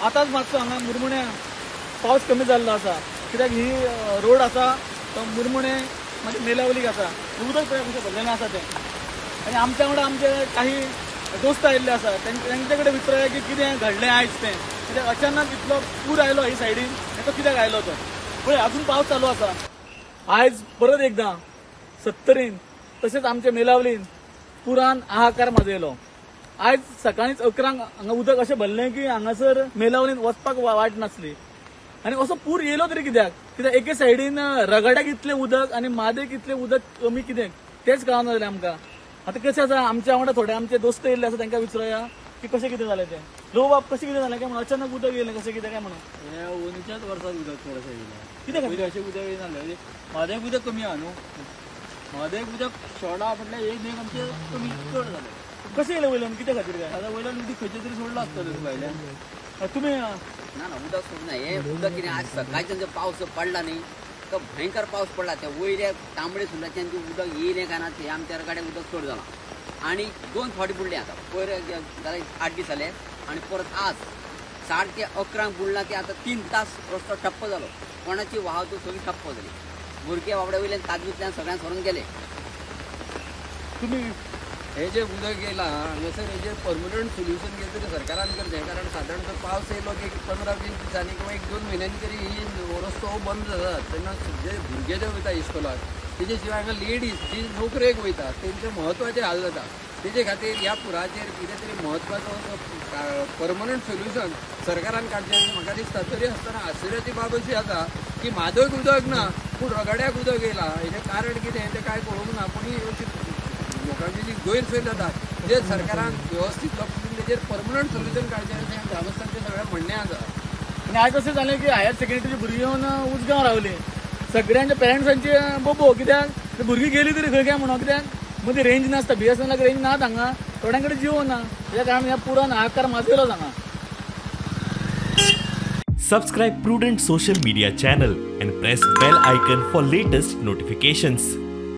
आतांच मातसो हांगा मुरमुणे पावस कमी जाल्लो आसा, कित्याक ही रोड आसा तो मुरमुणे मागीर मेलावलीक आसा, उदक पळय कशें भरलेलें आसा तें. आनी आमच्या वांगडा आमचे काही दोस्त आयिल्ले आसा, तेंचे कडेन विचारूया की कितें घडलें आयज तें, कित्याक अचानक इतलो पूर आयलो ही सायडीन, तो कित्याक आयलो तो. पळय अजून पावस चालू आसा. आयज परत एकदां सत्तरीन तशेंच आमच्या मेलावलीन पुरान हाहाकार माजयलो. आयज सकाळींच 11 हांगा उदक अशें भरलें की हांगासर मेलावलीन वचपाक वाट नासली. आनी असो पूर येयलो तरी कित्याक, कित्याक एके सायडीन रगड्याक इतलें उदक आनी मादेक इतलें उदक कमी कितें तेंच कळना जालें आमकां. आतां कशें आसा, आमच्या वांगडा थोडे आमचे दोस्त येयल्ले आसा, तांकां विचारूया की कशें कितें जालें तें. लो बाब, कशें कितें जालें काय म्हणून अचानक उदक येयलें, कशें कितें काय म्हणून? हें अंदूच्याच वर्साक उदक चडशें येयलें. कितें पयलीं अशें उदक येयनासलें. म्हादयक उदक कमी आहा न्हू, म्हादयक उदक शॉर्ट आहा म्हटल्यार एक न्हंयक आमचें कमी चड जालें. कशें येयलें वयल्यान, कित्या खातीर काय? आतां वयल्यान उदक खंयचें तरी सोडलां आसतलें भायल्यान. तुमी ना ना उदक सोडना, हें उदक कितें आज सकाळच्यान जो पावस पडला न्ही तो भयंकर पावस पडला, त्या वयल्या तांबडे सुर्लाच्यान जें उदक येयलें काय ना तें आमच्या रगाड्याक उदक चड जालां. आनी 2 फावटी बुडलें आतां, पयर जाल्यार 8 दीस जाले आनी परत आज 11:30 बुडलां की आतां 3 तास रस्तो ठप्प जालो, कोणाची वाहतूक सगळी ठप्प जाली. भुरगे बाबड्या वयल्यान तातूंतल्यान सगळ्यांक सरून गेले. तुमी हे जे उदक येयलां हांगासर हेजेर परमनंट सोल्युशन कितें तरी सरकारान करचें, कारण सादारण पावस येयलो की 15-20 दिसांनी किंवा 1-2 म्हयन्यांनी तरी ही रस्तो बंद जाता. तेन्ना जे भुरगे जे वयता इस्कोलाक, तेजे शिवाय हांगा लेडीज जी नोकरेक वयता तेंचे म्हत्वाचे हाल जाता. तेजे खातीर ह्या पुराचेर कितें तरी म्हत्वाचो असो परमनंट सोल्युशन सरकारान काडचें अशें म्हाका दिसता. तरी आसतना आश्चर्याची बाब अशी आसा की म्हादयक उदक ना पूण रगड्याक उदक येयलां, हेजें कारण कितें तें कांय कळूंक ना. पूण ही अशी लोकांची जी गैरसोय जाता ते सरकारान वेवस्थीत लक्ष दिवन तेजेर परमनंट सोल्युशन काडचें अशें ग्रामस्थांचें सगळें म्हणणें आसा. आनी आयज अशें जालें की हायर सेकंडरीची भुरगीं येवन उजगांव रावलीं, सगळ्यांच्या पेरंट्सांची बोबो, कित्याक भुरगीं गेली तरी खंय काय म्हणून, कित्याक मदीं रेंज नासता, BSNLाक रेंज ना हांगा, थोड्यां कडेन जियो ना, त्या कारण ह्या पुरान हाहाकार माजयलो हांगा. Subscribe Prudent Social Media channel and press bell icon for latest notifications.